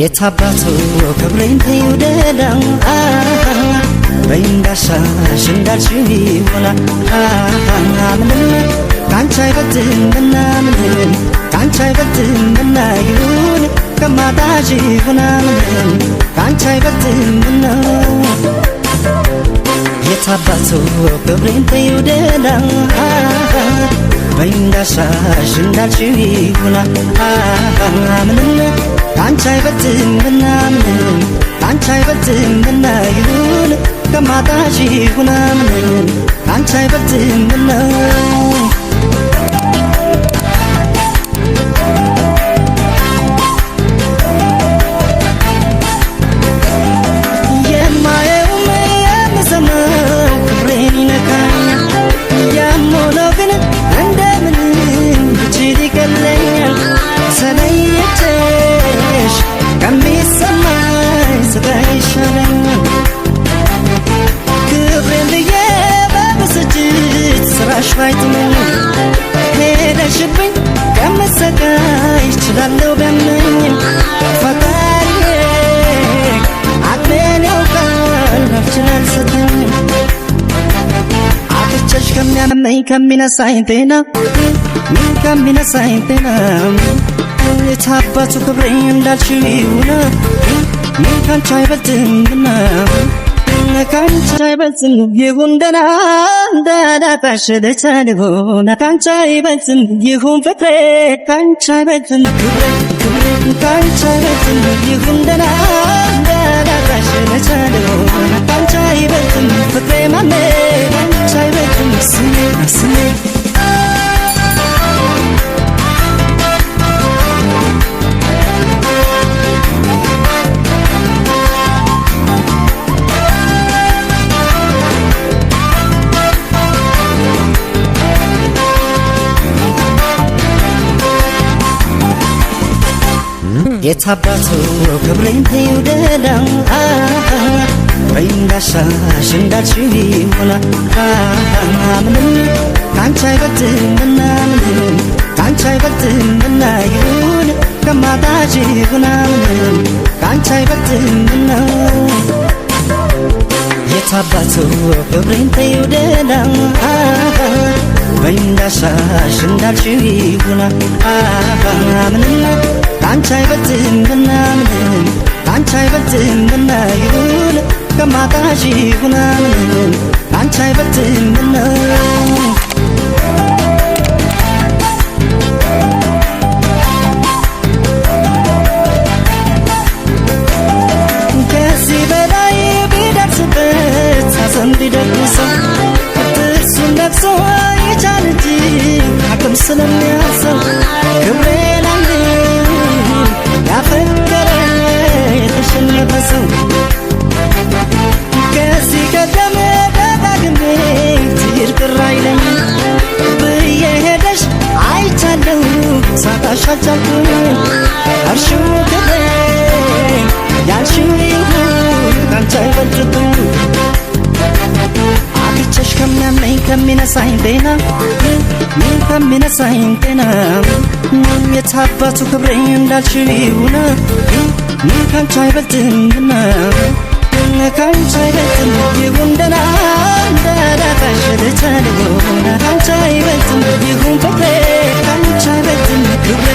የታባቱ ክብሬን ተይው ደህና በይ እንዳሻሽ እንዳልሽው ይሆና ምንም ካንቺ አይበልጥምና ምንም ካንቺ አይበልጥምና ይሁን ከማጣሽ ይሁና ምንም ካንቺ አይበልጥምና የታባቱ ክብሬን ተይው ደህና በይ እንዳሻሽ እንዳልሽው ይሁና ምንም ካንቺ አይበልጥምና ምንም ካንቺ አይበልጥምና ይሁን ከማጣሽ ይሁና ምንም ካንቺ አይበልጥምና የማየውም የምሰማው ክብሬን ይነካኛል። ያም ሆኖ ግን እንደምንም ብችል ይቀለኛል። ተለይቼሽ ከሚሰማኝ ስቃይ ይሻለኛል። ክብሬን ብዬ በብስጭት ስራሽ ባይጥመኝ ሄደሽብኝ ከምሰቃይ እችላለሁ ቢያመኝም ፈጣሪዬ አቅሜን ያውቃል አልችል አልሰጠኝም። አጥቼሽ ከሚያመኝ ከሚነሳኝ ጤና ከሚነሳኝ ጤና የታባቱ ክብሬ እንዳልሽው ይሁን ካንቺ አይበልጥምና ካንቺ አይበልጥም ይሁን ደህና እንዳላጣሽ ልቻልሆን ካንቺ አይበልጥም ይሁን ፍቅሬ ካንቺ አይበልጥም ክብሬ ክብሬ ካንቺ አይበልጥም ይሁን ደህና እንዳላጣሽ ልቻልሆን ካንቺ አይበልጥም ፍቅሬ ማሜ ካንቺ አይበልጥም ስሜ ስሜ የታባቱ ክብሬን ተይው ደህና በይ እንዳሻሽ እንዳልሽው ይሁና ምንም ካንቺ አይበልጥምና ምንም ካንቺ አይበልጥምና ይሁን ከማጣሽ ይሁና ምንም ካንቺ አይበልጥምና የታባቱ ክብሬን ተይው ደህና በይ እንዳሻሽ እንዳልሽው ይሁና ምንም ካንቺ አይበልጥምና ምንም ካንቺ አይበልጥምና ይሁን ከማጣሽ ይሁና ምንም ካንቺ አይበልጥምና ከዚህ በላይ ቢደርስበት ሐዘን ቢደግሰው ጥርሱን ነክሶ ይቻል እንጂ አቅም ስለሚያንሰው ክብሬን አንድም ያፈቀረ የተሸነፈ ሰው ከዚህ ቀደም ደጋግሜ ትሂድ ቅር አይለኝም ብዬ ሄደሽ አይቻለሁ ሳጣሽ አልቻልኩም እርሺው ክብሬ ያልሽው ይሁን ካንቺ አይበልጥብኝ አጥቼሽ ከሚያመኝ ከሚነሳኝ ጤና ከሚነሳኝ ጤና የታባቱ ክብሬ እንዳልሽው ይሁን ካንቺ አይበልጥምና ካንቺ አይበልጥም ይሁን ደህና እንዳላጣሽ ልቻልሆን ካንቺ አይበልጥም ይሁን ፍቅሬ ካንቺ አይበልጥም ክብሬ